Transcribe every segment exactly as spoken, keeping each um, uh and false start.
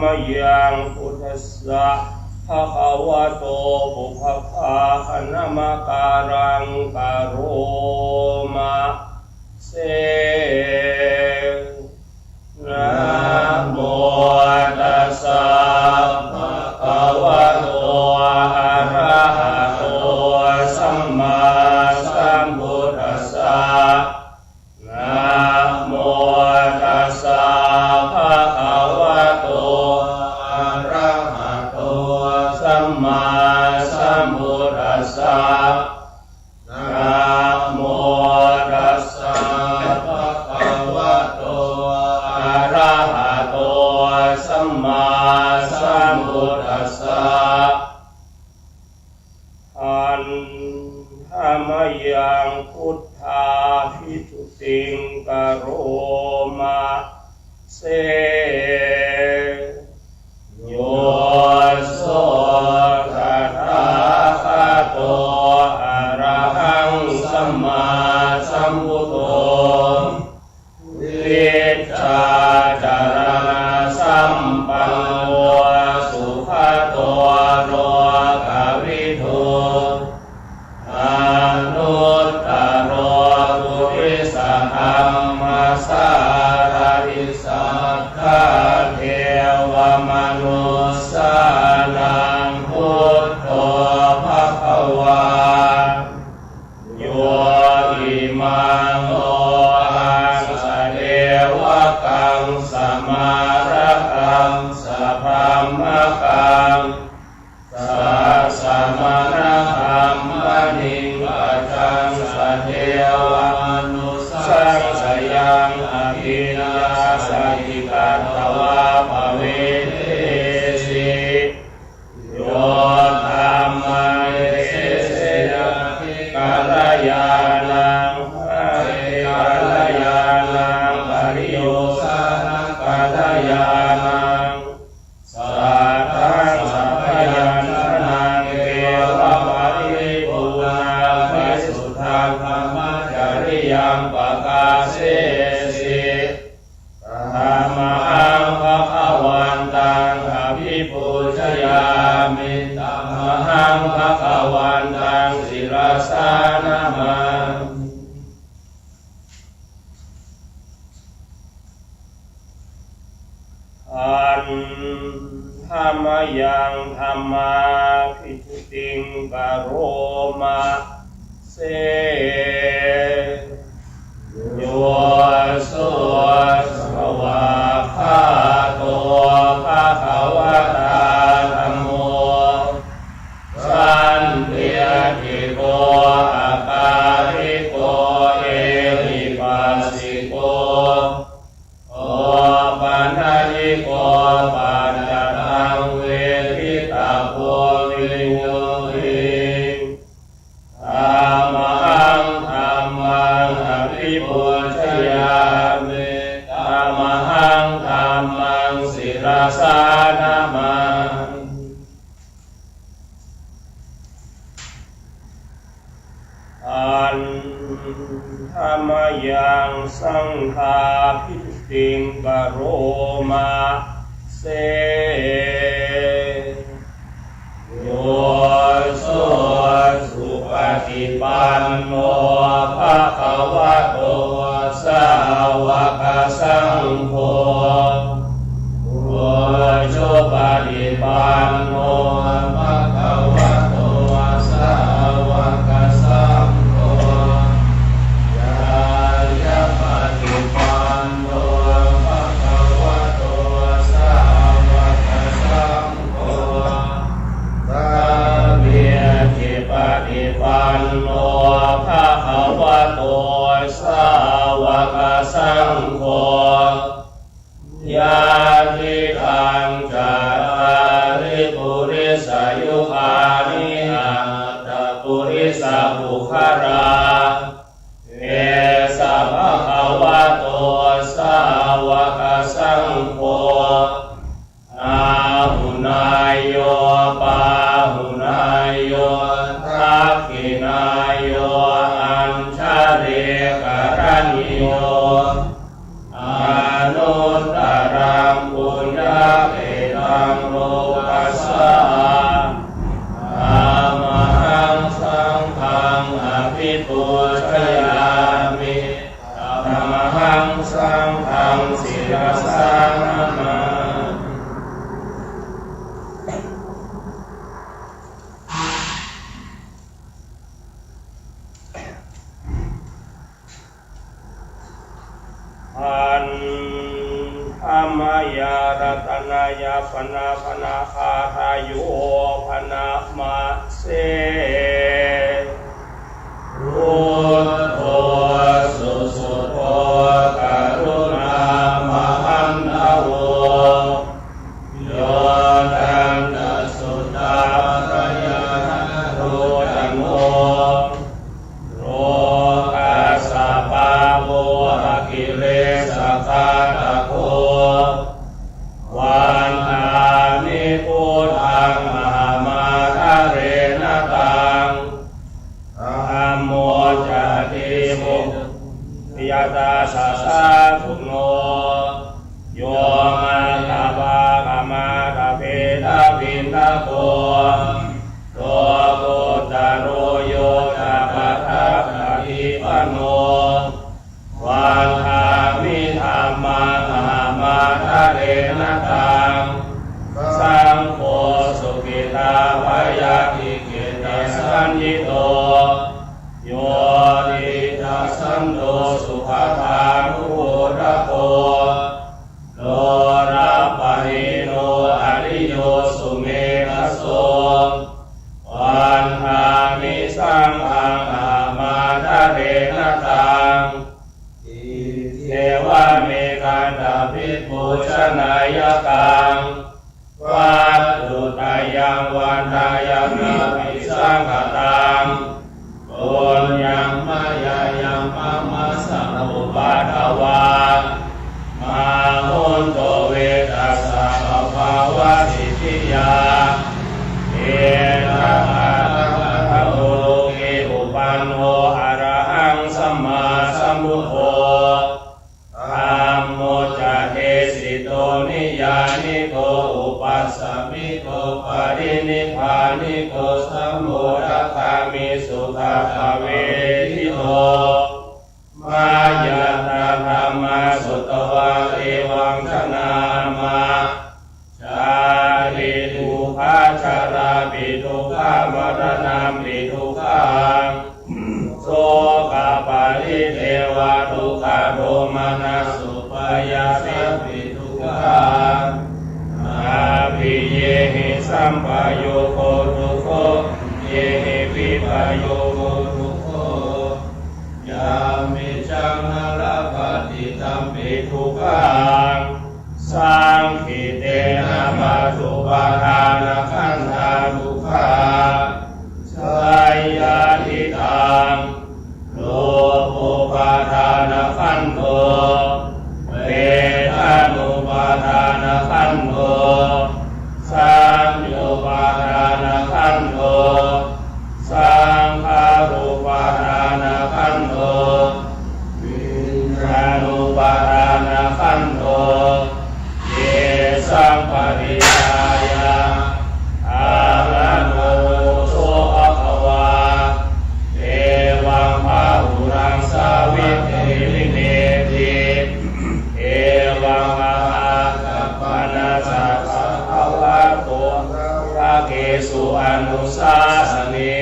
mayaṃ buddhassa bhagavato pubbabhāganamakāraṃ karoma se. Namo tassa bhagavato arahato sammāsambuddhassa. Namo tassa bhagavato arahato sammāsambuddhassa. Namo tassa bhagavato arahato sammāsambuddhassa. Handa mayaṃ buddhābhistutiṃ karoma se. Yo so tathāgato arahaṃ sammāsambuddho vijjācaraṇasampanno sugato lokavidū anuttaro purisadammasārathi satthā devamanussānaṃ buddho bhagavā. Yo imaṃ lokaṃ sadevakaṃ samārakaṃ sabrahmakaṃ sassamaṇabrāhmaṇiṃ pajaṃ sadevamanussānaṃ sayaṃ abhiññāsaddhiṃ katvā pavedesi. Yo dhammaṃ desessati kalyāṇaṃ paṭikalyāṇaṃ pariyosānakalyāṇaṃ saddaṃ sabyañjanaṃ devamaṇi pūraṃ visuddhaṃ brahmacariyaṃ pakāsesi. Tamahaṃ bhagavantaṃ abhipūjayāmi. Tamahaṃ bhagavantaṃ sirasā namāmi. Handa mayaṃ dhammābhistutiṃ karoma se. Yo so svākkhāto bhagavatā dhammo sandiṭṭhiko akāliko ehipassiko opanayiko paccattaṃ veditabbo viññūhī. Tamahaṃ dhammaṃ abhipūjayāmi. Tamahaṃ dhammaṃ sirasā namāmi. Handa mayaṃ saṅghābhistutiṃ karoma se. Yo so supaṭipanno bhagavato sāvakasaṅgho, ujupaṭipanno bhagavato sāvakasaṅgho, ñāyapaṭipanno bhagavato sāvakasaṅgho, sāmīcipaṭipanno bhagavato sāvakasaṅgho, yadidaṃ cattāri ตนายปนาปนาคาทาโยปนามะเส Buddho susuddho karuṇāmahaṇṇavo, yotaṃ dasuttāpayāya nalocano, lokassa pāvoko akilesakāṭako, vandāmi buddhaṃ ahaṃ ādarena taṃ. Dhammo ca titikkhūpayasassa saddhuno, yo maggapākamātapetaviṇṇago, lokuttaro yo ca padakkhiṇo, vandāmi dhammaṃ ahaṃ ādarena taṃ. Saṅgho sukhitā bhayātikittā saṇṭhito, yo tidasanto sugatānugāhako, lokapaṇīno ariyo sumedhaso, vandāmi saṅghaṃ ahaṃ ādarena taṃ. Iccevamekaṃ pubbaṃ, vatthuttayaṃ vandāyaṃ abhisaṅkhataṃ, puññaṃ mayā yaṃ pamāsamupaddavā, mā hontu ve tassa pabhāvasiddhiyā. Ettāvatā ca amhehi dhammo loke uppanno arahaṃ sammāsambuddho, dhammo ca desito niyyāniko uppasamiko parinibbāniko sambodhagāmi sukadhammavedito. Mayā yattha dhammā sutvā evaṃ janamā, jātidukkhaṃ jarāpi dukkhā maraṇampi dukkhaṃ, sokaparidevadukkhadomanassupāyāsāpi dukkhā, appiyehi sampayogo dukkho, hīnehi vippayogo dukkho, yampicchaṃ na labhati tampi dukkhaṃ, saṅkhittena pañcupādānakkhandhā dukkhā, seyyathidaṃ. Rūpupādānakkhandho, vedanupādānakkhandho, saññāupādānakkhandho, saṅkhārupādānakkhandho, viññāṇupādānakkhandho, yesaṃ pariññāya arahanto so bhagavā, evaṃ bahulaṃ sāvitri vinetti, evaṃ āgappannassa bhagavato sāvakaṃ anussāsati.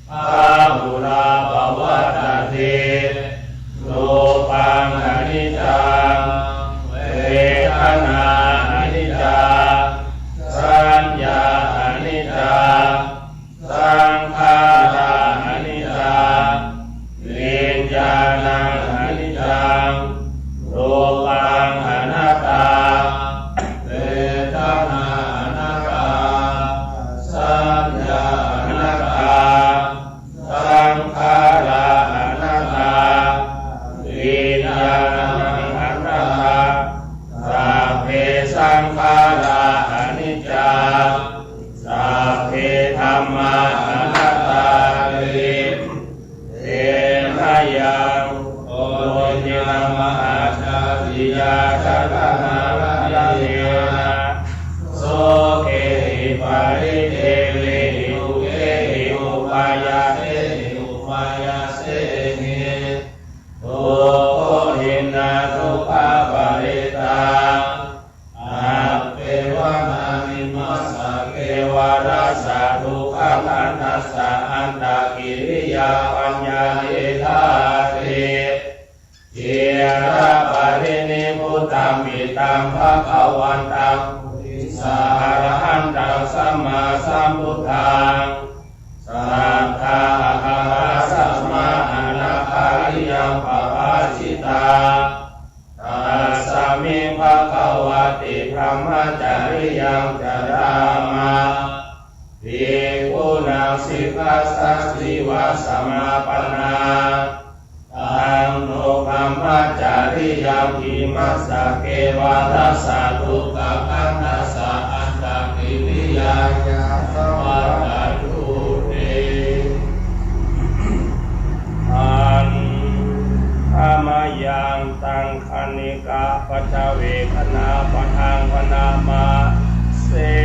Bahulā pavattati. Rūpaṃ aniccaṃ, vedanā aniccā, saññā aniccā, saṅkhārā aniccā, viññāṇaṃ aniccaṃ. Rūpaṃ anattā, vedanā anattā, saññā anattā, saṅkhārā anattā, viññāṇaṃ anattā. Sabbe saṅkhārā aniccā, sabbe dhammā anattāti. Tesañca dukkhadomanassupāyāsena mahājātiyā janakāyanena sokehi paridevehi dukkhehi upāyāsehi upāyāsehi dukkhohi na dukkhaparittā. Appeva nānimassa kevalassa dukkhagāthassa antakiriyā paññāyitthāti. Khīṇaparinibbutaṃ Taṃ bhagavantaṃ purisārahantaṃ sammāsambuddhaṃ, satthā āgātāsamā anāgāriyaṃ pabhāsitā. Tasmiṃ bhagavati brahmacariyaṃ carāma. Bhikkhūnaṃ sikkhāsādi vāsamāpanā. Taṃ no brahmacariyaṃ imassa kevalassa dukkhakkhandhassa antakiriyāya pavattatu te. Handa mayaṃ taṅkhaṇikapaccavekkhaṇapāṭhaṃ bhaṇāma se.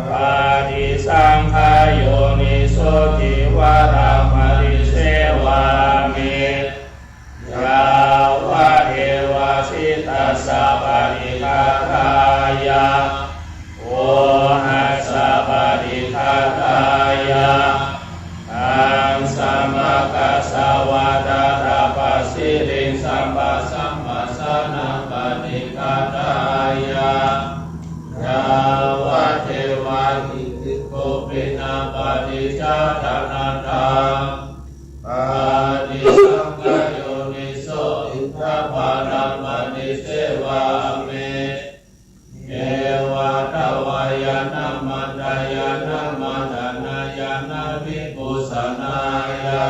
Paṭisaṅkhā yoniso cīvaraṃ paṭisevāmi, yāvadeva sītassa paṭighātāya, uṇhassa paṭighātāya, aṃsamakkhassavātātapasiriṃsapasamphassānaṃ paṭighātāya, yāvadeva hirikopinapaṭicchādanatthaṃ. Paṭisaṅkhā yoniso piṇḍapātaṃ paṭisevāmi, neva davāya na madāya na maṇḍanāya na vibhūsanāya,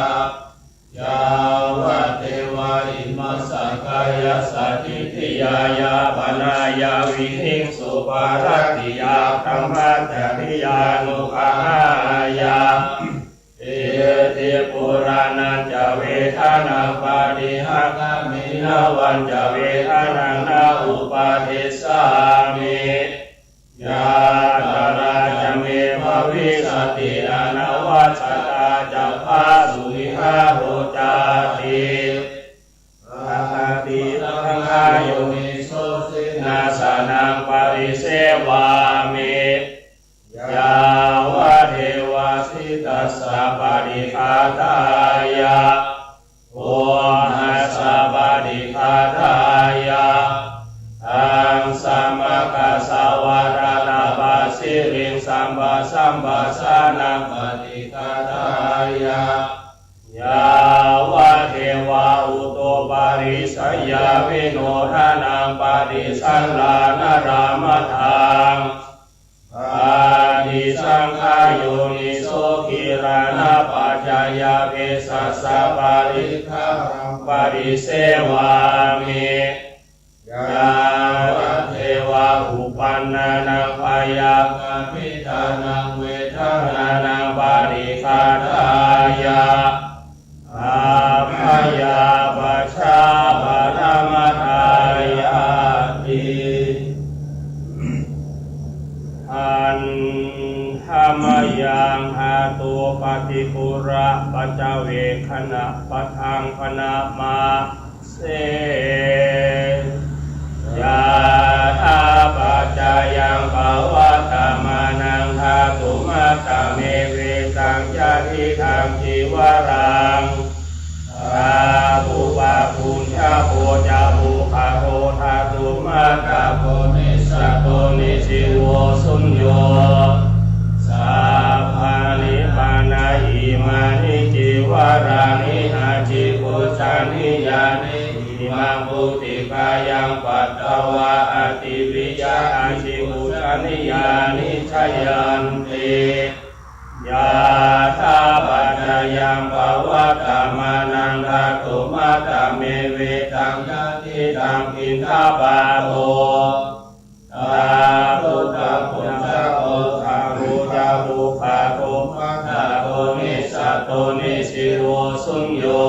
yāvadeva imassa kāyassa ṭhitiyā yāpanāya vihiṃsuparatiyā brahmacariyānuggahāya, iti purāṇañca vedanaṃ paṭihaṅkhāmi navañca vedanaṃ na uppādessāmi. Yātrā ca me bhavissati anavajjatā ca phāsuvihāro cāti. Paṭisaṅkhā yoniso senāsanaṃ paṭisevāmi, yāvadeva sītassa paṭighātāya, uṇhassa paṭighātāya, aṃsamakkhassavātātapasiriṃsapasamphassānaṃ paṭighātāya, yāvadeva utuparissayavinodanaṃ paṭisallānārāmatthaṃ. Paṭisaṅkhā yoniso gilānapaccayabhesajjaparikkhāraṃ paṭisevāmi, yāvadeva uppannānaṃ byākaraṇītānaṃ vedanānaṃ paṭighātāya, abyāpajjhaparamatāyāti. Handa mayaṃ dhātupaṭikūlapaccavekkhaṇapāṭhaṃ bhaṇāma se. Yadappaccayaṃ pavattamānaṃ dhātumattamevetaṃ yadidaṃ cīvaraṃ, tathūpabhuñjako ca puggalo dhātumattako nissatto nijjīvo suñño, sabbāni pāṇāni imāni cīvarāni ācikkhujjanīyāni imaṃ pūtikāyaṃ patvā ādiviyā ācikkhujjanīyāni jāyanti. Yadappaccayaṃ pavattamānaṃ dhātumattamevetaṃ yadidaṃ piṇḍapāto, tathūpabhuñjako khāro ca puggalo dhātumattako nissatto nijjīvo suñño,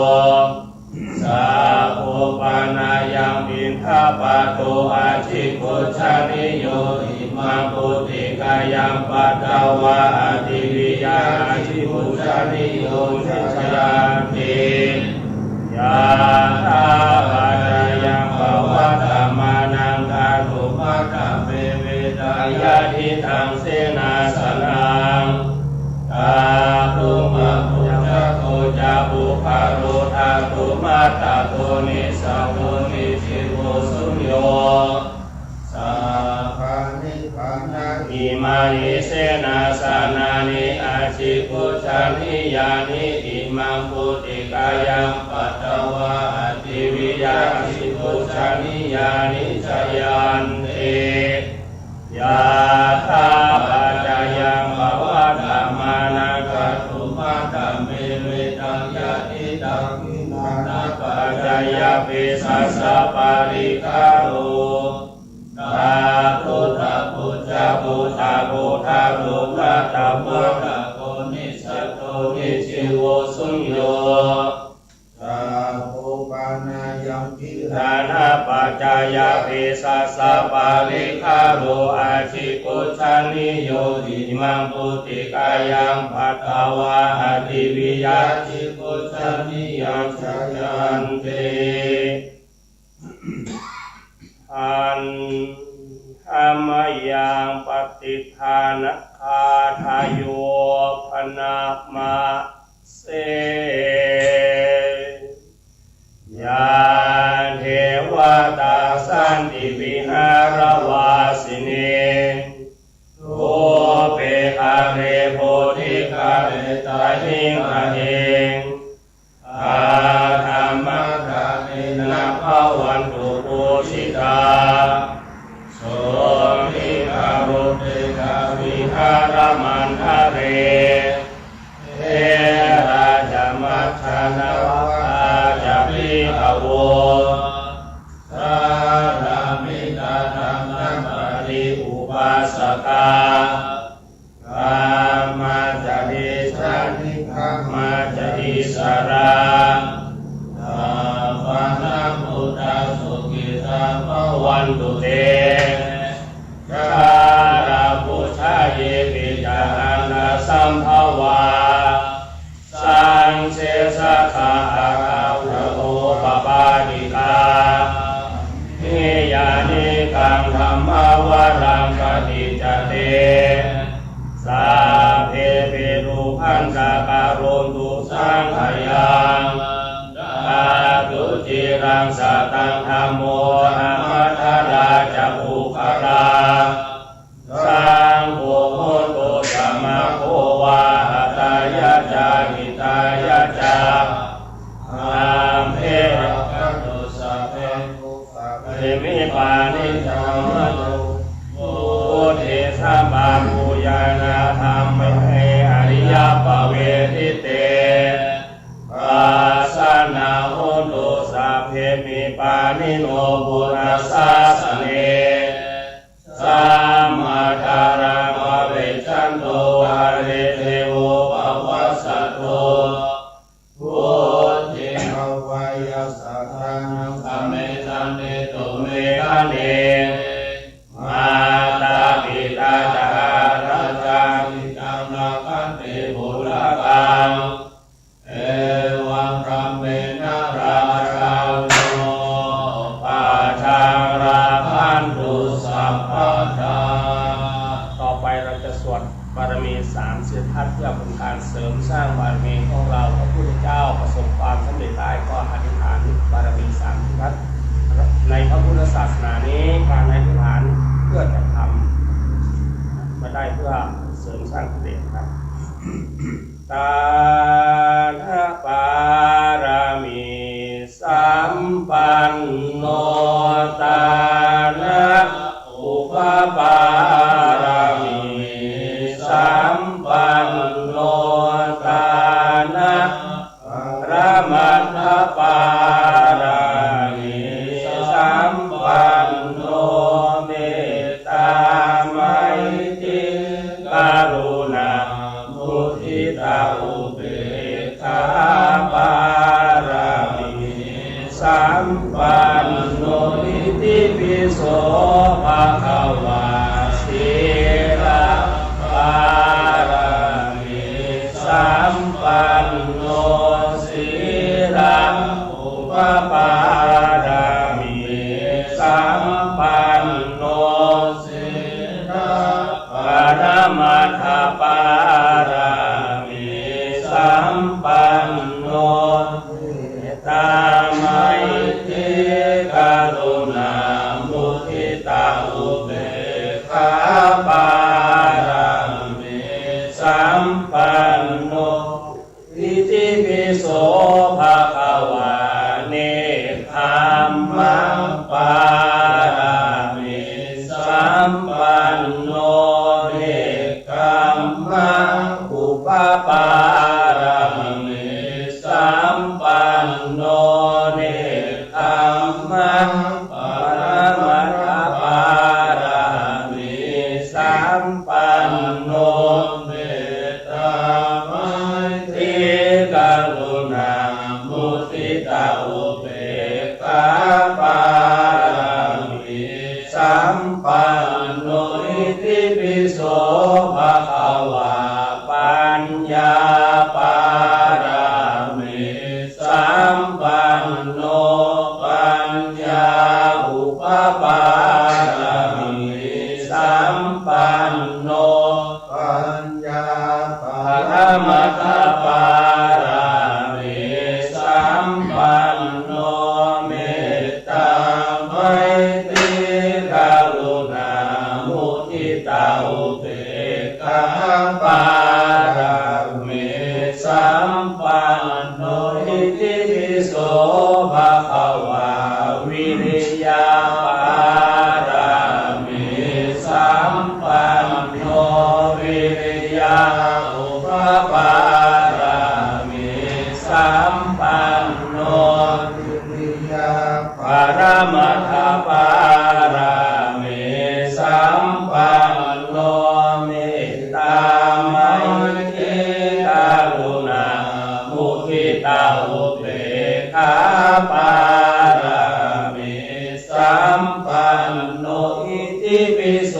sabbo pāṇāyaṃ piṇḍapāto ācikkhujjanīyo imaṃ pūtikāyaṃ patvā ādiviyā ācikkhujjanīyo jāyanti. Yadappaccayaṃ pavattamānaṃ dhātumattamevetaṃ yadidaṃ senāsanaṃ, tathūpabhuñjako ca puggalo dhātumattako nissatto nijjīvo suñño, Imāni senassānāni aṭṭhikūṭanīyāni, imaṃ pūtikāyaṃ patvā atthiviyā aṭṭhikūṭanīyāni jayanti. Yathā paccayaṃ pavatthamānaṃ katumādaṃ vivittaṃ yadi dakkhiṇā na paccayabhesajjaparikkhāro, tathūdabbucca phuṭṭhako ṭhāro na taṃ vadako nissatto nijjīvo suñño. Tathūpanāyaṃ gilānapaccayabhesajjaparikkhāro aṭṭhikūṭanīyo, imaṃ pūtikāyaṃ patvā atthiviyā aṭṭhikūṭanīyaṃ jayanti. Handa mayaṃ pattidānagāthāyo bhaṇāma se. Yā devatā santi vihāravāsinī, thūpe ghare bodhighare tahiṃ tahiṃ, tathāgataṃ bhikkhūnaṃ bhavantu pūjitā, sotthiṃ karontedha vihāramaṇḍale. Therā ca majjhā navakā ca bhikkhavo, sārāmikā dhammapaṭiupāsakā, gāmā ca desā nigamā ca issarā, sappāṇabhūtā sukhitā bhavantu te. Jalābujā yepi ca aṇḍasambhavā, saṃsedajātā athavopapātikā, niyyānikaṃ dhammavaraṃ paṭicca te, sabbepi pūjantā karontu saṅghayaṃ. Ṭhātu ciraṃ sataṃ dhammo dhammaddharā ca puggalā, saṅgho hotu samaggo va atthāya ca hitāya ca. Amhe rakkhatu sabbabuddhā, sabbepi pāṇino. Buddhe sabbabhūyena dhamme ariyappavedite, pasannā hontu sabbepi pāṇino buddhasāsane. Samācāraṃ pavecchanto kāle devo pavassatu. Buddhe bhāvāya sattānaṃ samme santi tume khane. Mātā pitā ca atrajaṃ niccaṃ rakkhanti puttakaṃ, evaṃ dhammena rājāno pajaṃ rakkhantu sabbadā. ต่อไปเราจะสวดบารมีสามสิทธัตถ์ เพื่อเป็นการเสริมสร้างบารมีของเรา พระพุทธเจ้าประสบความสำเร็จได้ก็อธิษฐานบารมีสามสิทธัตถ์ ในพระพุทธศาสนานี้ การอธิษฐานเพื่อจะทำ มาได้เพื่อเสริมสร้างกิเลสครับ Dāna pāramī sampanno, dāna upapāramī sampanno, dāna paramatthapāramī sampanno, mettā maitrī karuṇā muditā upekkhā pāramī sampanno. Itipi so bhagavā sīla pāramī sampanno, sīla upapāramī sampanno, sīla paramatthapāramī sampanno, mettā maitrī karuṇā muditā upekkhā pāramī สัมปันโน เนกขัมมะอุปปารามิสัมปันโน เนกขัมมะปะระมัตถปารามิสัมปันโน เมตตาไมตรีกรุณามุทิตาอุเบกขาปารามิสัมปันโน อิติปิโสภะคะวา ปัญญาปารามิสัมปันโน ปัญญาอุปปารามิสัมปันโน ปัญญาปะระมัตถปารามิสัมปันโน เมตตาไมตรีกรุณามุทิตาอุเบกขาปารามิสัมปันโน อิติปิโสภะคะวา วิริยะปารามิสัมปันโน วิริยะอุปปารามิสัมปันโน วิริยะปะระมัตถปารามิสัมปันโน เมตตาไมตรีกรุณามุทิตาอุเบกขาปารามิสัมปันโน อิติปิโส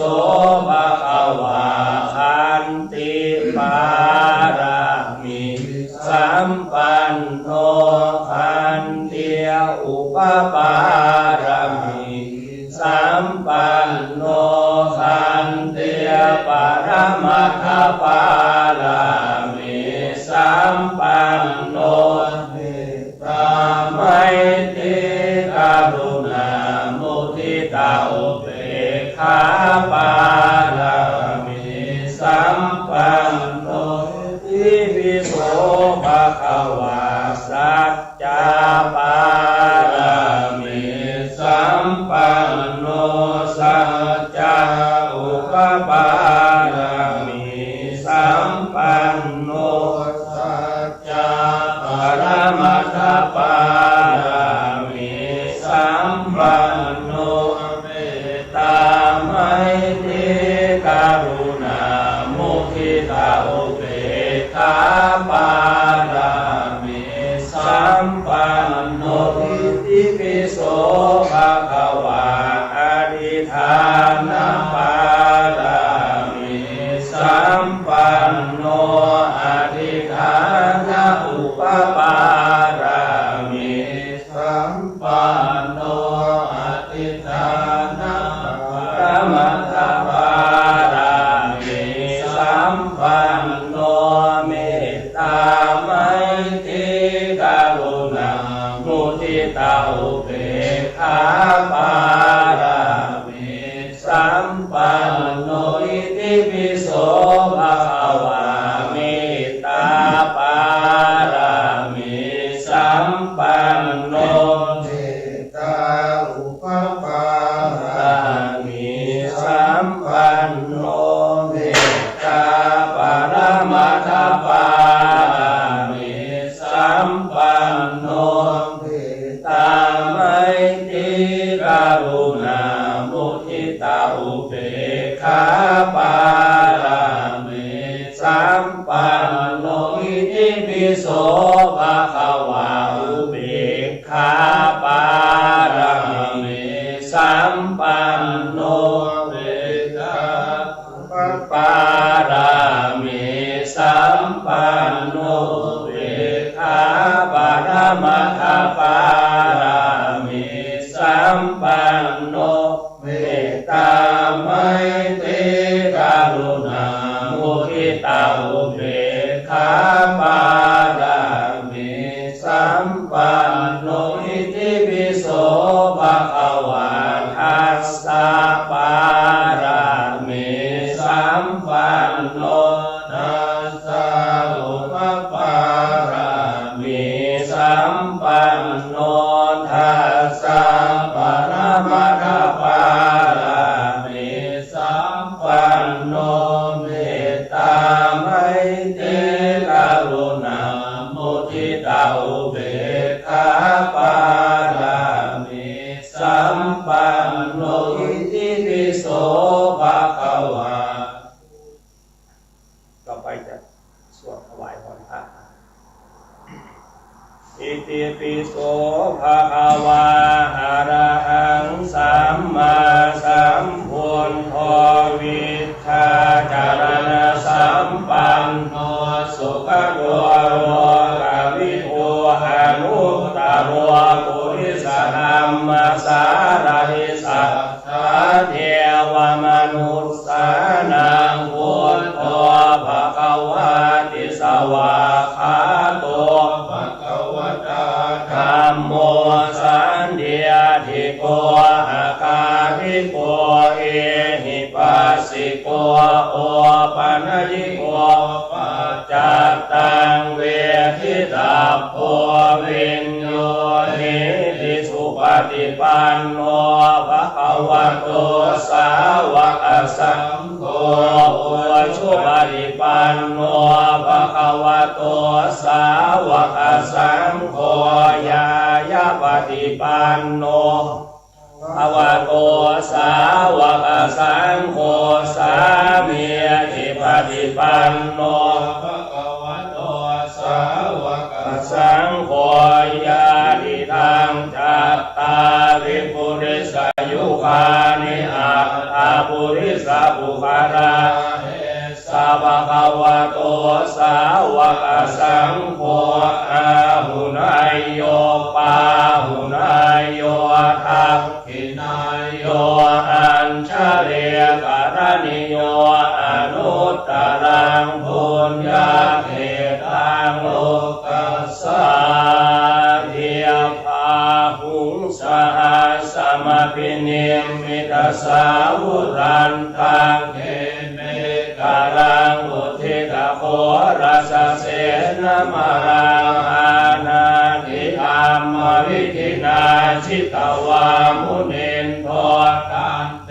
ภะคะวา ขันติปารามิสัมปันโน ขันติอุปปารามิสัมปันโน ขันติปะระมัตถปารามิสัมปันโน เมตตาไมตรีกรุณามุทิตาอุเบกขาปารามิสัมปันโน อิติปิโสภะคะวา สัจจะปารามิสัมปันโน สัจจะอุปปารามิสัมปันโน สัจจะปะระมัตถปารามิสัมปันโน เมตตาไมตรีกรุณามุทิตาอุเบกขาปารามิสัมปันโน อิติปิโสภะคะวา อธิฏฐานปารามิสัมปันโน อธิฏฐานอุปปารามิสัมปันโน อธิฏฐานปะระมัตถปารามิสัมปันโน เมตตาไมตรีกรุณามุทิตาอุเบกขาปารามิ สัมปันโน อิติปิโสภะคะวา เมตตาปารามิสัมปันโน เมตตาอุปปารามิสัมปันโน เมตตาปะระมัตถปารามิสัมปันโน เมตตาไมตรีกรุณามุทิตาอุเบกขาปารามิสัมปันโน อิติปิโสภะคะวา อุเบกขาปารามิสัมปันโน เมตตา ปารามิสัมปันโน อุเบกขาปะระมัตถปารามิสัมปันโน เมตตาไมตรีกรุณามุทิตาอุเบกขาปารามิสัมปันโน อิติปิโสภะคะวา ทัสสะปารามิสัมปันโน ทัสสะอุปปารามิสัมปันโน ทัสสะปะระมัตถปารามิ สัมปันโน เมตตาไมตรีกรุณามุทิตาอุเบกขาปารามีสัมปันโน อิติปิโสภะคะวา ต่อไปจะสวดถวายพรพระ อิติปิโสภะคะวา อะระหังสัมมาสัมพุทโธ วิชชาจรณสัมปันโน สุขโตโลกวิทู อนุตตโรปุริสธัมมสาราธิ สัทธาเทวมนุสสานัง พุทโธภะคะวาติ สวากขาโตภะคะวะตา ธัมโมสันทิฏฐิโก อะกาลิโก เอหิปัสสิโก โอปะนัยยิโก ปัจจัตตังเวทิตัพโพ วิญญูหิติ สุปะฏิปันโนภะคะวะโต สาวกสังโฆ อุจุปะฏิปันโนภะคะวะโต สาวกสังโฆ ญาณปะฏิปันโนภะคะวะโต สาวกสังโฆ สามีจิปะฏิปันโนภะคะวะโต สาวกสังโฆ ยะติทัง จัตตาริปุริสายุคานิ อัตถะปุริสะปุคคละ เอสสะภะคะวะโต สาวกสังโฆ อาหุเนยโย ปาหุเนยโย ทักขิเนยโย อัญชลีกะรณีโย อนุตตรังปุญญาเขตตังโลกัสสาติ บาหุงสหัสสะมะภินิมมิตสาวุรันตัง กรี เมขลัง อุทธิตโขลสเสนมะลัง อานาติธัมมวิธินา จิตวามุนินโท ตันเต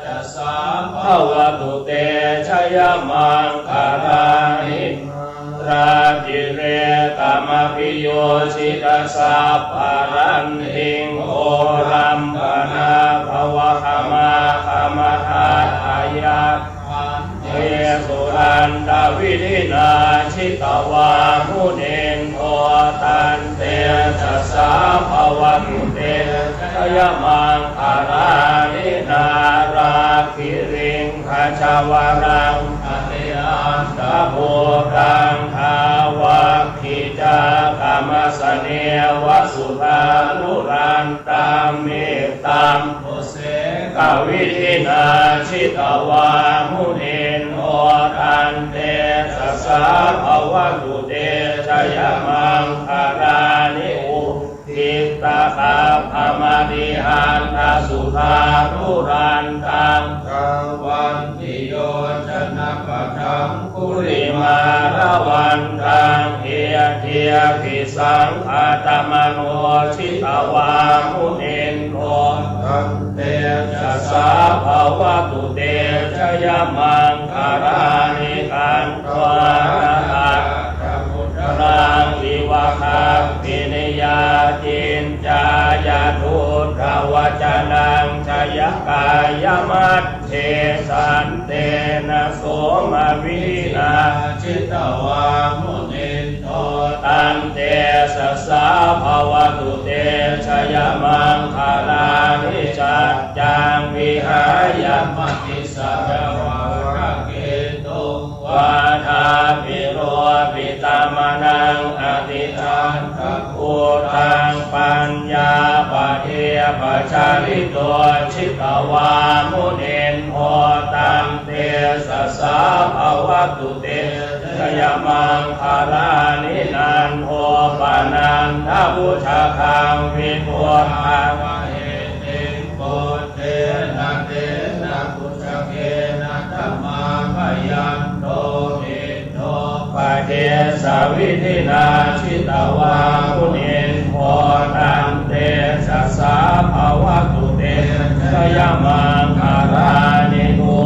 จะสสะภะวะตุเต จะยะมังคะลานิ มาราติเรกะมะภิโยจิตะสัพพะรันติง โอรัมปะนาภะวะคะมาคะมะทัตถะยัคขันติ สุรันตะวิธินา จิตวามุนินโท ตันเตจะสสะภะวะตุเต จะยะมังคะลานิ นาราคิริง ขจวรัง อติอันตะภูตัง ทาวักขิจาคะมะสะเนวะ สุทานุรันตัมมิตัมปุเสกวิธินา จิตวามุนินโท ตันเตจะสสะภะวะตุเต จะยะมังคะลานิ อุ ทิตตะคัพพะมะติหันตะสุทานุรันตัง ทาวันติโยจะนะปะทังกุลิมาละวันตัง อิทธิอาภิสังขะตะมะโน จิตวามุนินโท ตันเตจะสสะภะวะตุเต จะยะมังคะลานิ ขันโทนะ ตะมุตตะรังอิวะ คัพขินิยา จินจายะ ดูตะวะจะนัง จะยะกายะมัจเจ สันเตนะ โสมะวิธินา จิตวามุนินโท ตันเตจะสสะภะวะตุเต จะยะมังคะลานิ สัจจังวิหายะ มติสสะจะวาทะเกตุง วาทาภิโรปิตะมะนัง อติอันตะภูตัง ปัญญาปะเทปะจาริโต จิตวามุนินโท ตันเตจะสสะภะวะตุเต จะยะมังคะลานิ นันโทปะนันทะภุจจกัง วิภุตตังมะหิทธิง ปุณเณ เตนะภุจจเกนะ ตะมาพะยันโต อินโทปะเทสะวิธินา จิตวามุนินโท ตันเตจะสสะภะวะตุเต จะยะมังคะลานิ ทุ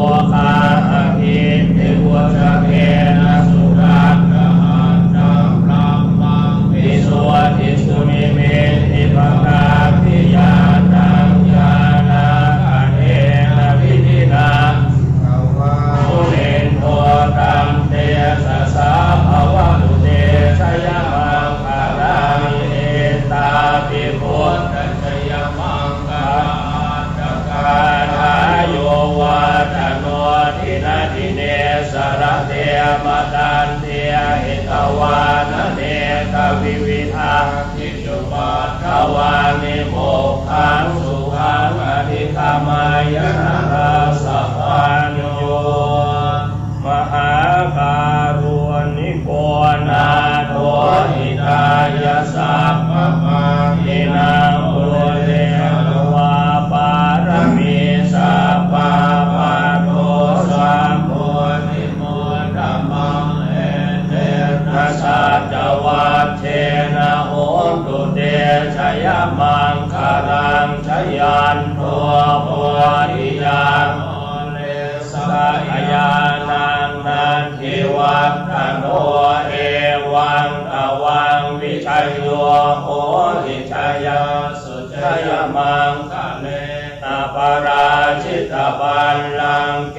วานิ โมกขัง สุขัง อธิกะมะยะ นะรัสสะปัญญู มหาการุณิโก นาโถ หิตายะ สัพพะปายินัง ปูเรตวา ปะระมี สัพพะ ปัตโต สัมโพธิ มุตตะมัง เอเตนะ สัจจวัจเจนะ โหนตุ เต จะยะมังคะลัง จะยันโต โพธิยา มูเล สะกยานัง นันทิวัฏฏะโน เอวังตะวัง วิจโย โหติ จะยะสสุ จะยะมังคะเลนะ ปะราจิตะ ปัลลังเก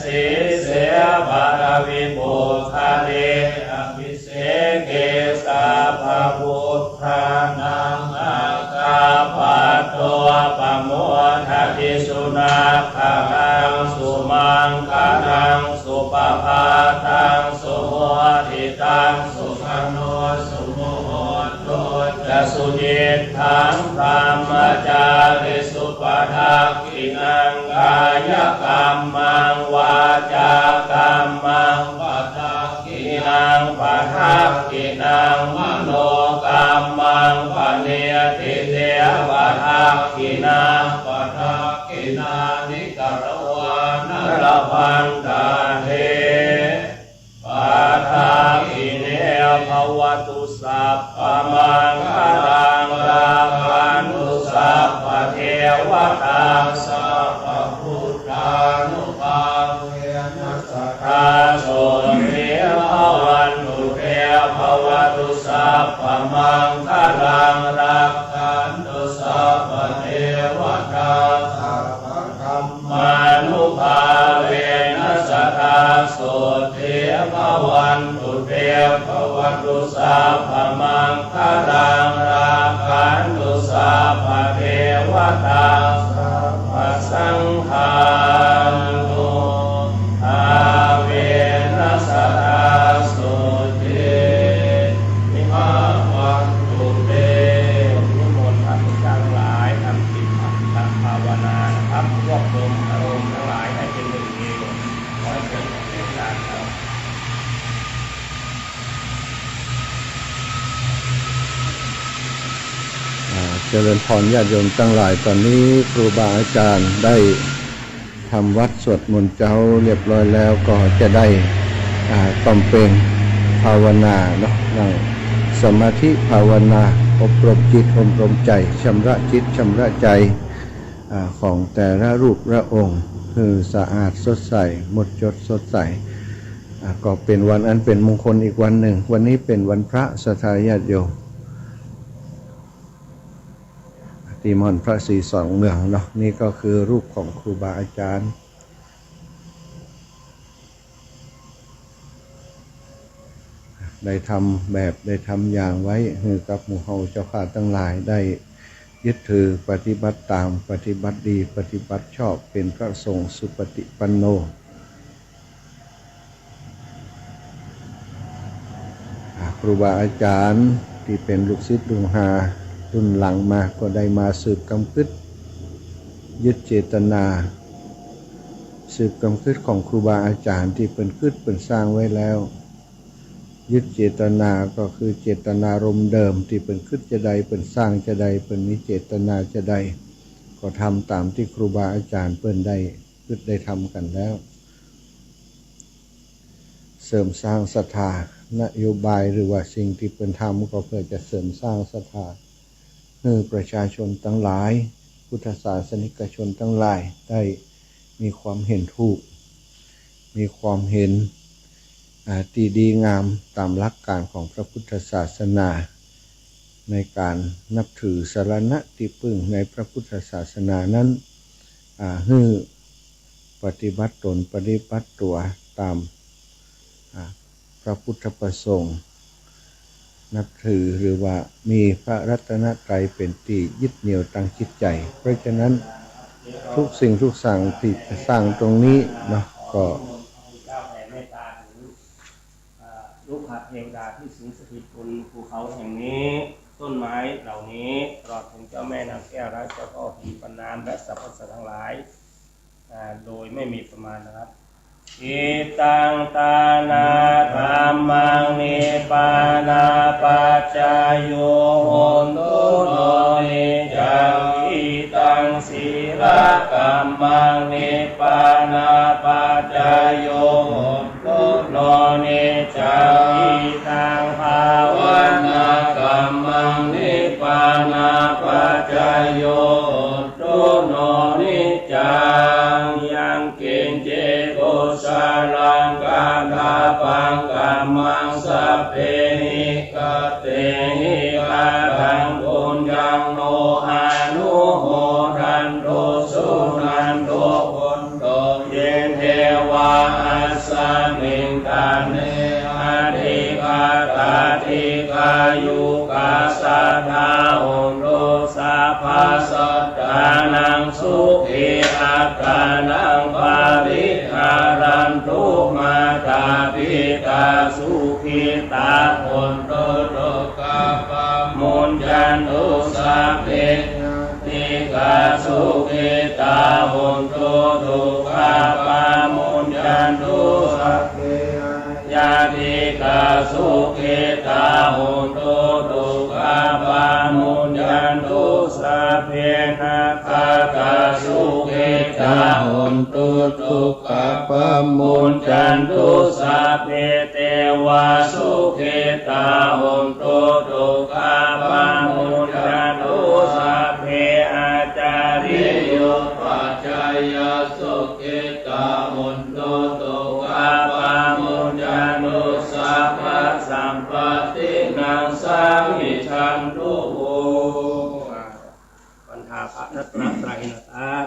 สีเส ปะทะวิ ปุคคะเลี อะภิเสเก สัพพะ ปุทธานัง อะกา ปัตโต ปะโมทะติ สุนักขะขัง สุมังคะลัง สุปะภาตัง สุโหติตัง สุขะโน สุมุหโห โต จะ สุยิตถัง บรมจาริสุ ปะทักขิณัง กายะกัมมัง วาจากัมมัง ปะทักขิณัง ปะทักขิณัง มโนกัมมัง ปะณีติ เต ปะทักขิณา ปะทักขิณานิ กะระวา นะ ละพันตะเท ปะทักขิเณ ภะวะตุ สัพพะมังคะลัง รักขันตุ สัพพะเทวะตา สัพพะพุทธานุภาเวนะ สะทา โสติ ภะวันตุ เต ภะวะตุ สัพพะมังคะลัง รักขันตุ สัพพะเทวะตา สัพพะธัม มานุภาเวนะ สะทา โสติ ภะวันตุ เต ภะวะตุ สัพพะมังคะลัง รักขันตุ สัพพะเทวะตา สัพพะสังฆานุภาเวนะ สะทา โสติ ภะวันตุ เต นิมนต์ท่านผู้ทั้งหลายทำจิตตภาวนานะครับ รวบรวมอารมณ์ทั้งหลายให้เป็นหนึ่งเดียว ขอให้เกิดความเมตตาครับ อ่า เจริญพรญาติโยมทั้งหลาย ตอนนี้ครูบาอาจารย์ได้ทำวัตรสวดมนต์เจ๊าเรียบร้อยแล้ว ก็จะได้ อ่า บำเพ็ญภาวนาเนาะ นั่งสมาธิภาวนา อบรมจิต อบรมใจ ชำระจิต ชำระใจ อ่า ของแต่ละรูปละองค์ หื้อสะอาดสดใส หมดจดสดใส อ่า ก็เป็นวันอันเป็นมงคลอีกวันหนึ่ง วันนี้เป็นวันพระ ศรัทธาญาติโยม ตี้หม่อนพระศรีสองเมืองเนาะ นี่ก็คือรูปของครูบาอาจารย์ ได้ทำแบบ ได้ทำอย่างไว้ หื้อกับหมู่เฮาเจ้าข้าทั้งหลายได้ยึดถือ ปฏิบัติตาม ปฏิบัติดี ปฏิบัติชอบ เป็นพระสงฆ์สุปฏิปันโน อ่า ครูบาอาจารย์ตี้เป็นลูกศิษย์ลูกหารุ่นหลังมา ก็ได้มาสืบกำกึ๊ด ยึดเจตนา สืบกำกึ๊ดของครูบาอาจารย์ตี้เปิ้นกึ๊ดเปิ้นสร้างไว้แล้ว ยึดเจตนาก็คือเจตนารมณ์เดิม ตี้เปิ้นกึ๊ดจาใด เปิ้นสร้างจาใด เปิ้นมีเจตนาจาใด ก็ทำตามตี้ครูบาอาจารย์เปิ้นได้กึ๊ดได้ทำกั๋นแล้ว เสริมสร้างศรัทธา นโยบายหรือว่าสิ่งตี้เปิ้นทำก็เพื่อจะเสริมสร้างศรัทธา หื้อประชาชนตังหลาย พุทธศาสนิกชนตังหลายได้มีความเห็นถูก มีความเห็น อ่า ตี้ดีงามต๋ามหลักก๋านของพระพุทธศาสนา ในก๋านนับถือสรณะตี้พึ่งในพระพุทธศาสนานั้น อ่า หื้อปฏิบัติต๋นปฏิบัติตั๋วต๋าม อ่า พระพุทธประสงค์ นับถือหรือว่ามีพระรัตนตรัยเป๋นตี้ยึดเหนี่ยวตางจิตใจ๋ เพราะฉะนั้นทุกสิ่งทุกอย่างตี้จะสร้างตรงนี้เนาะ ก็ เอ่อ ลูกหาเทวดาที่สิงสถิตบนภูเขาแห่งนี้ ต้นไม้เหล่านี้ ตลอดถึงเจ้าแม่นางแก้วและเจ้าพ่อผีปันน้ำ และสรรพสัตว์ทั้งหลาย อ่า โดยไม่มีประมาณนะครับ Idaṃ dānakammaṃ nibbānapaccayo hotu no niccaṃ. Idaṃ sīlakammaṃ nibbānapaccayo hotu no niccaṃ. Idaṃ bhāvanākammaṃ nibbānapaccayo hotu no niccaṃ. Yaṃ kiñci kusalaṃ kattabbaṃ kammaṃ sabbehi katehi kataṃ puññaṃ no anumodantu suṇantu bhonto ye devā asmiṃ ṭhāne adhigatā dīghāyukā sadā hontu sabbasattānaṃ sukhī attānaṃ pariharantu. Mātā pitā sukhitā hontu dukkhā pamuñcantu sabbe ñātikā sukhitā hontu dukkhā pamuñcantu sabbe aññātikā sukhitā hontu dukkhā pamuñcantu sabbe nakkhattā sukhitā hontu dukkhā pamuñcantu sabbe devā sukhitā hontu dukkhā pamuñcantu sabbe ācariyūpapaṭiyā sukhitā hontu dukkhā pamuñcantu sabbasampattināṃ samijjhantu vo. วันทาพระรัตนตรัยนะครับ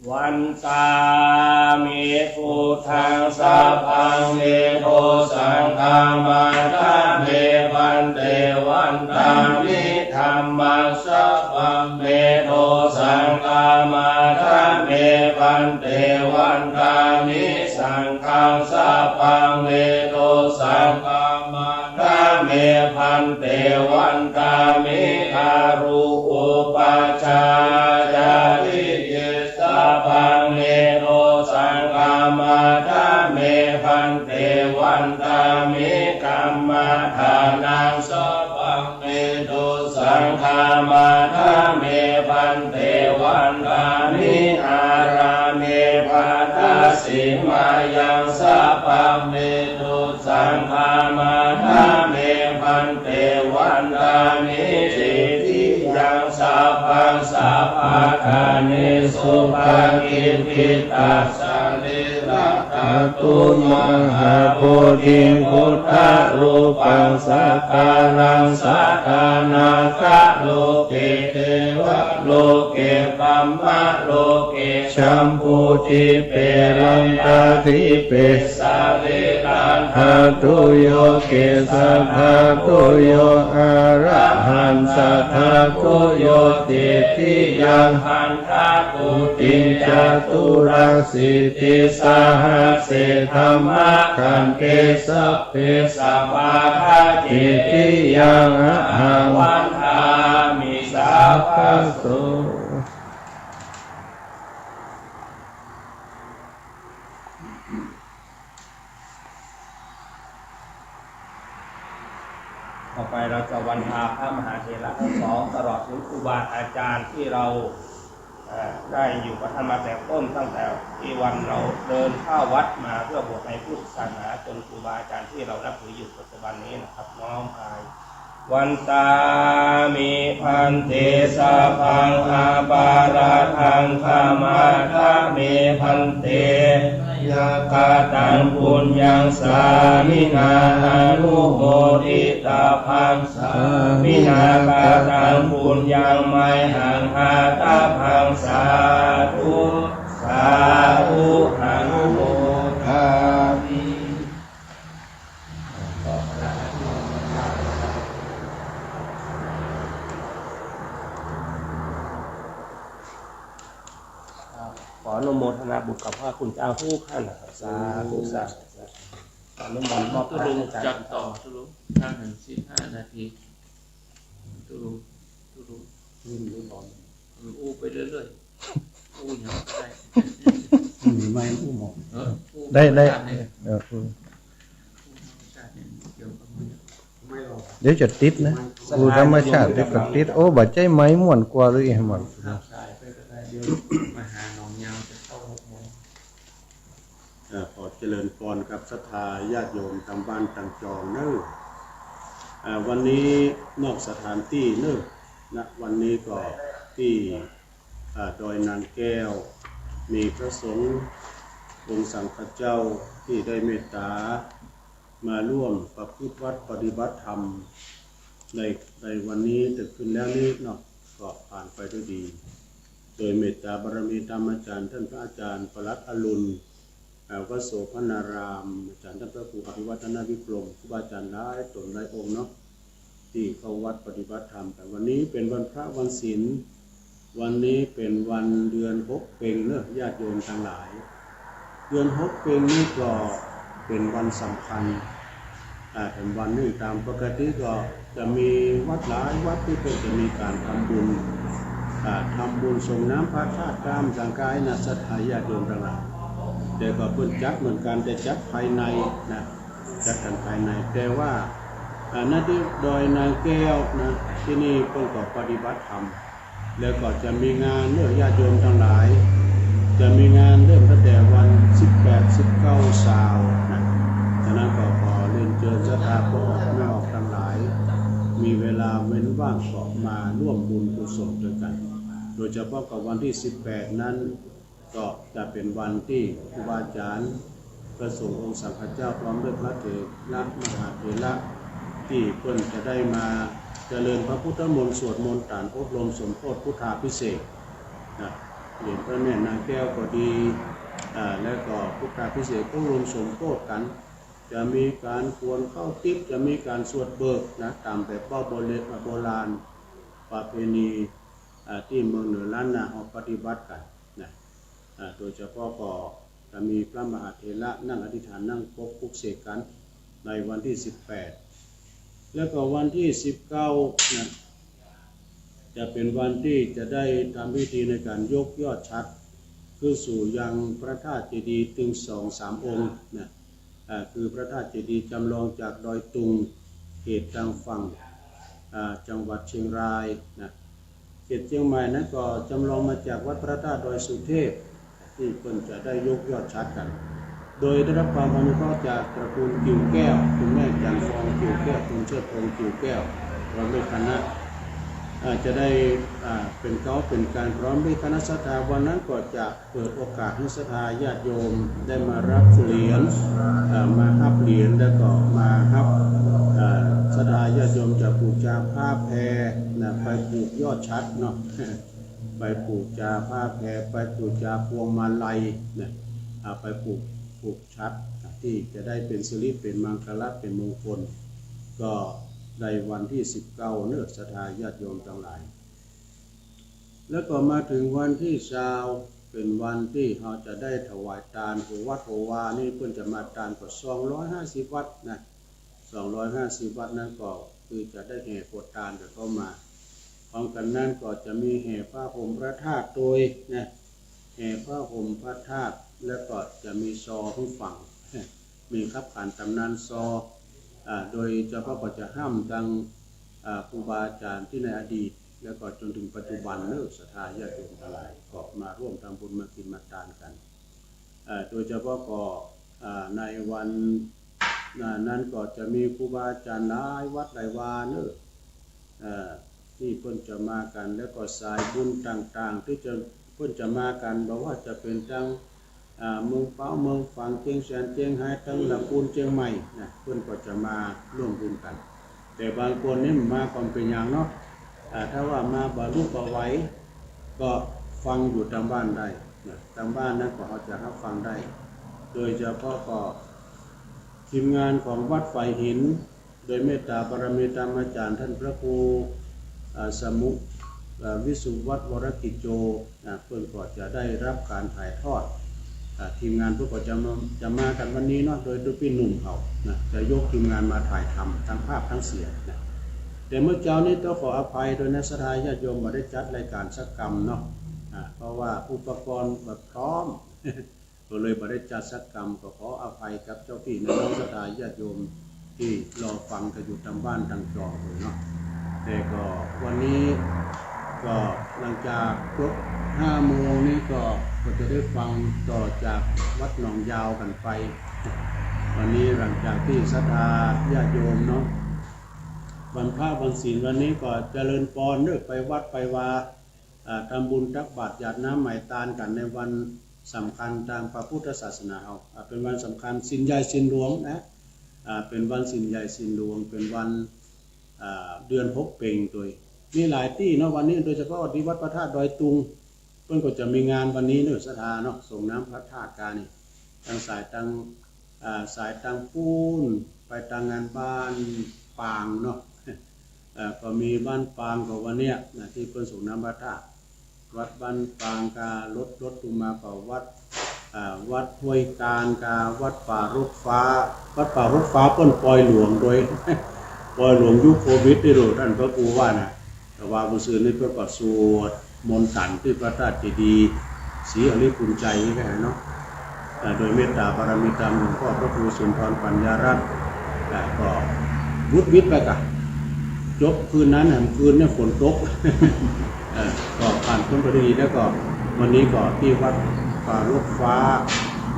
Vandāmi buddhaṃ sabbaṃ me dosaṃ khamatha me bhante. Vandāmi dhammaṃ sabbaṃ me dosaṃ khamatha me bhante. Vandāmi saṅghaṃ sabbaṃ me dosaṃ khamatha me bhante. Vandāmi guru upajjhāyā cāriye sabbaṃ me dosaṃ khamatha me bhante. Vandāmi kammadānaṃ sabbaṃ me dosaṃ khamatha me bhante. Vandāmi ārāme bhadasīmayaṃ sabbaṃ me dosaṃ khamatha me bhante. Vandāmi cetiyaṃ sabbaṃ sabbaṭṭhānesu pakittitha sarīradhātu mahābodhiṃ buddharūpaṃ sakkāraṃ sadā nāgaloke devaloke brahmaloke jambudīpe lankaḍīpe sarīradhātuyo kesādhātuyo arahaṃ saddhātuyo titiyaṃ pañcakoṭiṃ caturāsītisahasсе dhammakaṭṭhe sabbe sabbāta cetiyaṃ ahaṃ vandāmi sabbaso. ต่อไปเราจะวันทาพระมหาเถระทั้งสอง ตลอดถึงครูบาอาจารย์ที่เรา เอ่อ ได้อยู่กับท่านมาแต่ต้น ตั้งแต่ที่วันเราเดินเข้าวัดมาเพื่อบวชในพุทธศาสนา จนครูบาอาจารย์ที่เรานับถืออยู่ปัจจุบันนี้นะครับ น้อมกาย Vandāmi bhante sabbaṃ aparādhaṃ khamatha me bhante. Mayā kataṃ puññaṃ sāminā anumoditabbaṃ, sāminā kataṃ puññaṃ mayhaṃ dātabbaṃ. Sādhu, sādhu, anumodāmi. ขออนุโมทนาบุญกับพระคุณเจ้าทุกท่านนะครับ สาธุ สาธุ สาธุ อนุโมทนามอบ ตุ๊ลุง ให้อาจารย์ จับต่อ ตุ๊ลุง ตั้งหั้นสิบห้านาที ตุ๊ลุ ตุ๊ลุ อืม เออ อู้ไปเรื่อยๆ อู้หยังก็ได้ อืม ไม่อู้หมด เออ อู้ ได้ ได้ ธรรมชาตินี่ เออ อู้ อู้ธรรมชาตินี่ เดี๋ยวก็มัน ไม่หรอก เดี๋ยวจะติดนะ อู้ธรรมชาติเดี๋ยวก็ติด โอ้ บ่ใจ้ไมค์ม่วนกว่าเลย ไอ้หมอน รับสายไปก็ได้ เดี๋ยวมาหาหนองยาวจะเข้าหกโมง เอ่อ ขอเจริญพรกับศรัทธาญาติโยมตางบ้านตางจองเนอะ เอ่อ วันนี้นอกสถานตี้เนอะ ณ วันนี้ก็ตี้ อ่า ดอยนางแก้ว มีพระสงฆ์องค์สังฆเจ้าตี้ได้เมตตามาร่วมประพฤติวัตรปฏิบัติธรรมใน ในวันนี้แต่คืนแล้วนี้เนาะ ก็ผ่านไปด้วยดี โดยเมตตาบารมีธรรมอาจารย์ ท่านพระอาจารย์ปลัดอรุณ อ่า วัดโสภณาราม อาจารย์ท่านพระครูอภิวัฒนวิกรม ครูบาอาจารย์หลายต๋นหลายองค์เนาะ ตี้เข้าวัดปฏิบัติธรรมกั๋น วันนี้เป๋นวันพระวันศีล วันนี้เป๋นวันเดือนหกเป็งเนอะ ญาติโยมตังหลาย เดือนหกเป็งนี่ก็เป๋นวันสำคัญ อ่า เป๋นวันนึ่งต๋ามปกติก็จะมีวัดหลายวัดตี้เปิ้นจะมีก๋านทำบุญ อ่า ทำบุญสรงน้ำพระธาตุต๋ามสังฆายนะ ศรัทธาญาติโยมตังหลาย แต่ก็เปิ้นจัดเหมือนกั๋น แต่จัดภายในนะ จัดกั๋นภายใน แต่ว่า อ่า ณ ตี้ดอยนางแก้วนะ ตี้นี่เปิ้นก็ปฏิบัติธรรม แล้วก็จะมีงานเนอะ ญาติโยมตังหลาย จะมีงานเริ่มตั้งแต่วันสิบแปด สิบเก้า ซาวนะ ฉะนั้นก็ขอเรียนเจิญศรัทธาพ่อออกแม่ออกตังหลาย มีเวลาเว้นว่างก็มาร่วมบุญกุศลตวยกั๋น โดยเฉพาะกับวันตี้สิบแปดนั้น ก็จะเป๋นวันตี้ครูบาอาจารย์ พระสงฆ์องค์สังฆเจ้า พร้อมด้วยพระเถระมหาเถระ ตี้เปิ้นจะได้มาเจริญพระพุทธมนต์ สวดมนต์ตาน อบรมสมโภชพุทธาภิเษกนะ เหรียญพระแม่นางแก้วก็ดี อ่า แล้วก็พุทธาภิเษกอบรมสมโภชกั๋น จะมีก๋านขวนข้าวติ๊บ จะมีก๋านสวดเบิกนะ ต๋ามแบบเว้าโบราณ โบราณประเพณี อ่า ตี้เมืองเหนือล้านนาเฮาปฏิบัติกั๋นนะ อ่า โดยเฉพาะก็จะมีพระมหาเถระนั่งอธิษฐาน นั่งปกปลุกเสกกั๋นในวันตี้สิบแปด แล้วก็วันตี้สิบเก้านะ จะเป๋นวันตี้จะได้ทำพิธีในก๋านยกยอดฉัตร ขึ้นสู่ยังพระธาตุเจดีย์ตึงสองสามองค์นะ อ่า คือพระธาตุเจดีย์จำลองจากดอยตุง เขตตางฝั่ง อ่า จังหวัดเชียงรายนะ เขตเชียงใหม่นั้นก็จำลองมาจากวัดพระธาตุดอยสุเทพ ตี้เปิ้นจะได้ยกยอดฉัตรกั๋น โดยได้รับความอนุเคราะห์จากตระกูลกิ่วแก้ว คุณแม่จันทร์ฟองกิ่วแก้ว คุณเชิดพงษ์กิ่วแก้ว พร้อมด้วยคณะ อ่า จะได้ อ่า เป๋นเก๊าเป๋นกลางพร้อมด้วยคณะศรัทธา วันนั้นก็จะ เปิดโอกาสหื้อศรัทธาญาติโยมได้มาฮับเหรียญ เอ่อ มาฮับเหรียญ แล้วก็มาฮับ เอ่อ ศรัทธาญาติโยมจะปู๋จาผ้าแพรนะ ไปผูกยอดฉัตรเนาะ ไปปู๋จาผ้าแพร ไปปู๋จาพวงมาลัยนะ อ่า ไปผูก ผูกฉัตรตี้จะได้เป๋นสิริ เป๋นมังคละ เป๋นมงคล ก็ในวันตี้สิบเก้าเนอะ ศรัทธาญาติโยมตังหลาย แล้วก็มาเถิงวันตี้ซาว เป๋นวันตี้เฮาจะได้ถวายตาน หัววัดหัววานี่เปิ้นจะมาตานก็สองร้อยห้าสิบวัดนะ สองร้อยห้าสิบวัดนั้นก็คือจะได้แห่ขวดตานกั๋นเข้ามา พร้อมกั๋นนั้นก็จะมีแห่ผ้าห่มพระธาตุตวยนะ แห่ผ้าห่มพระธาตุ แล้วก็จะมีซอหื้อฟัง มีคับขันต๋ำนานซอ อ่า โดยเฉพาะก็จะห้ามตัง อ่า ครูบาอาจารย์ตี้ในอดีต แล้วก็จ๋นเถิงปัจจุบันเนอะ ศรัทธาญาติโยมตังหลาย ก็มาร่วมทำบุญมากิ๋นมาตานกั๋น อ่า โดยเฉพาะก็ อ่า ในวัน อ่า นั้นก็จะมีครูบาอาจารย์หลายวัดหลายวาเนอะ อ่า ตี้เปิ้นจะมากั๋น แล้วก็สายบุญต่างๆ ตี้จะ เปิ้นจะมากั๋น บ่ว่าจะเป๋นตาง อ่า เมืองเป๊า เมืองฝาง เจียงแสน เจียงฮาย ตางละปูน เจียงใหม่นะ เปิ้นก็จะมาร่วมบุญกั๋น แต่บางคนนี่มาก็บ่เป๋นหยังเนาะ อ่า ถ้าว่ามาบ่ลุกบ่ไหว ก็ฟังอยู่ตางบ้านได้นะ ตางบ้านนั้นก็เฮาจะฮับฟังได้ โดยเฉพาะก็ทีมงานของวัดฝายหิน โดยเมตตาบารมีธรรมอาจารย์ท่านพระครู อ่า สมุ อ่า วิสุวัฒน์ วรกิจโจ นะ เปิ้นก็จะได้ฮับก๋านถ่ายทอด อ่า ทีมงานเปิ้นก็จะมา จะมากั๋นวันนี้เนาะ โดยตุ๊ปี้หนุ่มเขานะ จะยกทีมงานมาถ่ายทำตังภาพตังเสียงนะ แต่เมื่อเจ๊านี้ต้องขออภัยด้วยนะ ศรัทธาญาติโยม บ่ได้จัดรายการสักกำเนาะ อ่า เพราะว่าอุปกรณ์บ่พร้อม ก็เลยบ่ได้จัดสักกำ ก็ขออภัยกับเจ้าปี้น้องศรัทธาญาติโยมตี้รอฟังกั๋นอยู่ต๋ามบ้านต๋ามจอเลยเนาะ แต่ก็วันนี้ก็หลังจากจบห้าโมงนี้ก็ ก็จะได้ฟังต่อจากวัดหนองยาวกั๋นไป วันนี้หลังจากตี้ศรัทธาญาติโยมเนาะ วันพระวันศีลวันนี้ก็เจริญปอนเด้อ ไปวัดไปวา อ่า ทำบุญตักบาตรหยาดน้ำไหม้ตานกั๋นในวันสำคัญตางพระพุทธศาสนาเฮา อ่า เป๋นวันสำคัญ ศีลใหญ่ศีลหลวงนะ อ่า เป๋นวันศีลใหญ่ศีลหลวง เป๋นวัน อ่า เดือนหกเพ็ญตวย มีหลายตี้เนาะ วันนี้โดยเฉพาะตี้วัดพระธาตุดอยตุง เปิ้นก็จะมีงานวันนี้เนาะ ศรัทธาเนาะ สรงน้ำพระธาตุกานี่ ตังสายตัง อ่า สายตังปู๊น ไปตังงานบ้านปางเนาะ อ่า ก็มีบ้านปางก็วันเนี้ยนะ ตี้เปิ้นสรงน้ำพระธาตุ วัดบ้านปางกา ลด ลดลงมาก็วัด อ่า วัดห้วยกาญกา วัดป่ารกฟ้า วัดป่ารกฟ้าเปิ้นปล่อยหลวงตวย ปล่อยหลวงยุคโควิดตี้ลูก ต้านพระครูว่านะ แต่ว่าเมื่อคืนนี้เปิ้นก็สวดมนต์ตันตี้พระธาตุเจดีย์ศรีอริภุญไชยนี่แหละเนาะ อ่า โดยเมตตาบารมีธรรมหลวงพ่อพระครูสุนทรปัญญารัตน์ อ่า ก็วุดวิดไปกะ จบคืนนั้นแหม คืนนี้ฝนตก เอ่อ ก็ผ่านพ้นไปด้วยดี แล้วก็วันนี้ก็ตี้วัดป่ารกฟ้า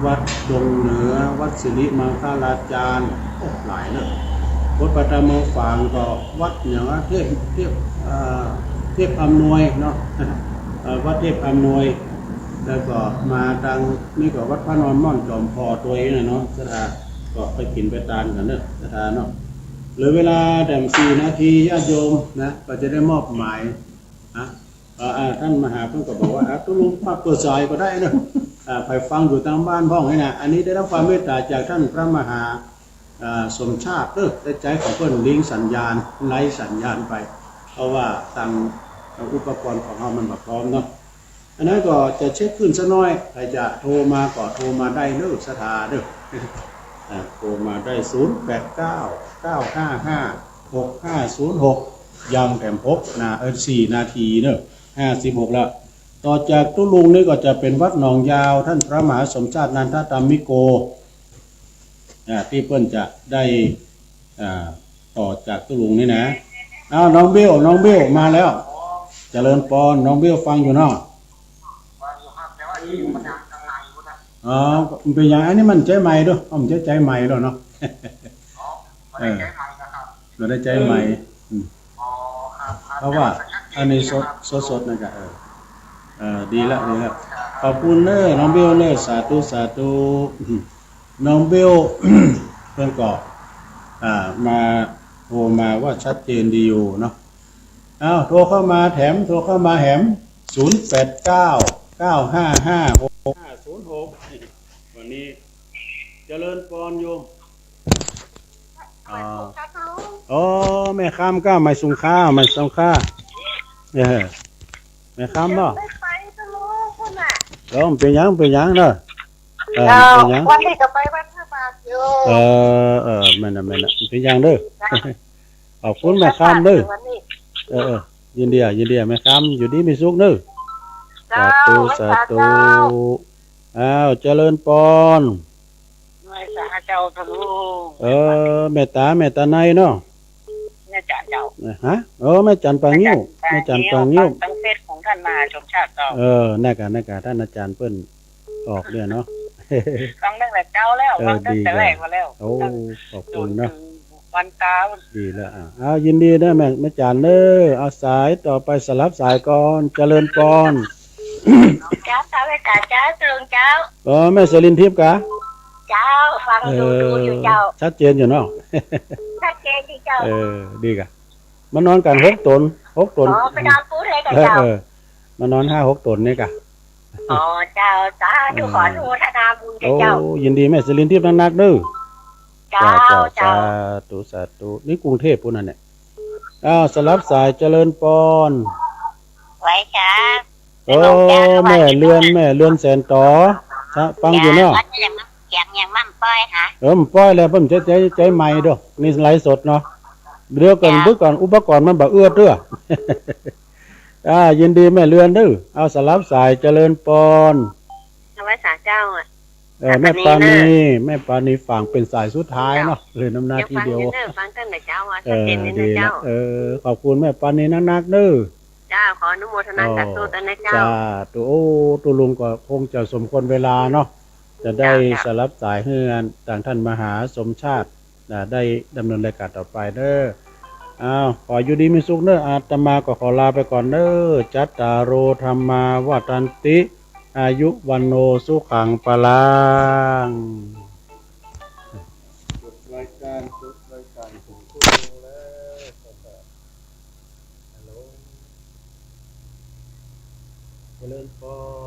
วัดดงเหนือ วัดสิริมังคลาจารย์ โอ้ หลายเนาะ วัดป่าตามังฝางก็วัดหยังวะ เทพ เทพ เอ่อ เทพอำนวยเนาะ เอ่อ วัดเทพอำนวย แล้วก็มาตังนี่ก็วัดพระนอนม่อนจอมพอตวยนะเนาะ ศรัทธา ก็ไปกิ๋นไปตานกั๋นเนาะ ศรัทธาเนาะ เหลือเวลาแหมสี่นาที ญาติโยมนะ ก็จะได้มอบหมาย อ่ะ เอ่อ อ่า ต้านมหาเปิ้นก็บอกว่า อ่ะ ตุ๊ลุงมาเปิดสายก็ได้เนาะ อ่า ใผฟังอยู่ตางบ้านพ่องนี่นะ อันนี้ได้รับความเมตตาจากต้านพระมหา อ่า สมชาติ เออ ได้ใจ๊ของเปิ้นลิงก์สัญญาณ ไลฟ์สัญญาณไป เพราะว่าตางอุปกรณ์ของเฮามันบ่พร้อมเนาะ อันนั้นก็จะเช็คคลื่นสักหน้อย ใผจะโทรมาก็โทรมาได้เด้อ ศรัทธาเด้อ อ่า โทรมาได้ ศูนย์แปดเก้า เก้าห้าห้า หกห้าศูนย์หก ยังแถมหกนา เอ่อ สี่นาทีเนาะ ห้าสิบหกแล้ว ต่อจากตุ๊ลุงนี่ก็จะเป๋นวัดหนองยาว ต้านพระมหาสมชาตินันทธรรมิโก อ่า ตี้เปิ้นจะได้ อ่า ต่อจากตุ๊ลุงนี่นะ อ้าว น้องเบล น้องเบลมาแล้ว เจริญปอน น้องเบลฟังอยู่เนาะ อ๋อ มันเป๋นหยัง อันนี้มันใจ๊ไมค์เนาะ มันใจ๊ ใจ๊ไมค์แล้วเนาะ เออ บ่ได้ใจ๊ไมค์ อืม เพราะว่าอันนี้สด สดๆ นะกะ เออ เออ ดีละ ดีละ ขอบคุณเน้อ น้องเบลเน้อ สาธุ สาธุ น้องเบล เปิ้นก็ อ่า มา โทรมาว่าชัดเจนดีอยู่เนาะ อ้าว โทรเข้ามาแถม โทรเข้ามาแถม ศูนย์แปดเก้า เก้าห้าห้า หกห้าศูนย์หก วันนี้เจริญปอนโยม อ๋อ โอ้ แม่คำก้า ไหมสุงค่า ไหมสุงค่า เออ แม่คำเนาะ ไปตุ๊ลุงพุ้นน่ะ เออ มันเป๋นหยัง เป๋นหยังเนาะ เออ เจ้า เป๋นหยัง วันนี้ก็ไปวัดพระบาทอยู่ เออ เออ แม่นน่ะ แม่นน่ะ เป๋นหยังเน้อ เจ้า ขอบคุณแม่คำเน้อ วันนี้ เออ เออ ยินดีอะ ยินดีอะ แม่คำ อยู่ดีมีสุขเน้อ เจ้า สาธุ สาธุ เจ้า อ้าว เจริญปอน ไหว้สาเจ้าตุ๊ลุง เออ แม่ต๋า แม่ต๋าในเนาะ แม่จั๋นเจ้า ฮะ เออ แม่จั๋นป่างิ้ว แม่จั๋นป่างิ้ว แม่จั๋นป่างิ้ว ฟังเทศน์ของต้านมหาสมชาติเจ้า เออ นั่นกะ นั่นกะ ต้านอาจ๋ารย์เปิ้นออกเนี่ยเนาะ ฟังตั้งแต่เจ๊าแล้ว เออ ฟังตั้งแต่แรกมาแล้ว โอ้ ขอบคุณเนาะ วันตา ดีแล้ว อ่ะ เอา ยินดีเน้อ แม่ แม่จั๋นเน้อ เอาสายต่อไป สลับสายก่อน เจริญปอน เจ้า เจ้า แม่จ๋า เจ้า ตุ๊ลุงเจ้า เออ แม่เสรีทิพย์กะ เจ้า ฟังอยู่ เออ ดูอยู่เจ้า ชัดเจนอยู่เนาะ ชัดเจนดีเจ้า เออ ดีกะ มานอนกั๋นหกต๋น หกต๋น อ๋อ ไปนอนปู๊นเลยกะเจ้า เออ เออ มานอนห้าหกต๋นนี่กะ อ๋อ เจ้า สาธุ เออ ขออนุโมทนาบุญเจ้า โอ้ ยินดีแม่เสรีทิพย์นักๆ เน้อ เจ้า เจ้า เจ้า สาธุ สาธุ นี่กรุงเทพฯ ปู๊นนั่นแหละ อ้าว สลับสาย เจริญปอน ไหว้ค่ะ โอ้ แม่เรือน แม่เรือนแสนต๋อ ฟังอยู่เนาะ เสียงยังมั่มป้อยค่ะ เออ มันป้อยแล้ว เปิ้นใจ๊ ใจ๊ ใจ๊ไมค์เด้อ นี่ไลฟ์สดเนาะ เดี๋ยวก่อน เจ้า เบิ่งก่อน อุปกรณ์มันบ่เอื้อเตื้อ อ่า ยินดีแม่เรือนเด้อ เอาสลับสาย เจริญปอน ถวายสาเจ้าอะ เออ แม่ปานี แม่ปานีฝากเป๋นสายสุดท้ายเนาะ เจ้า เหลือนำหน้าตี้เดียว ยังฟังอยู่เนอะ ฟังตั้งแต่เจ๊าอะ เออ ชัดเจนดีนะเจ้า เออ ขอบคุณแม่ปานีนักๆ เด้อ เจ้า ขออนุโมทนาสาธุตวยนะเจ้า สาธุ โอ้ ตุ๊ลุงก็คงจะสมควรเวลาเนาะ จะได้ เจ้า เจ้า สลับสายหื้อตางต้านมหาสมชาติ นะ ได้ดำเนินรายการต่อไปเนอะ อ้าว ขออยู่ดีมีสุขเนอะ อาตมาก็ขอลาไปก่อนเนอะ จัตตาโร ธัมมา วัฑฒันติ อายุ วัณโณ สุขัง พลัง จบรายการ จบรายการของคุณแล้ว ฮัลโหล เจริญปอน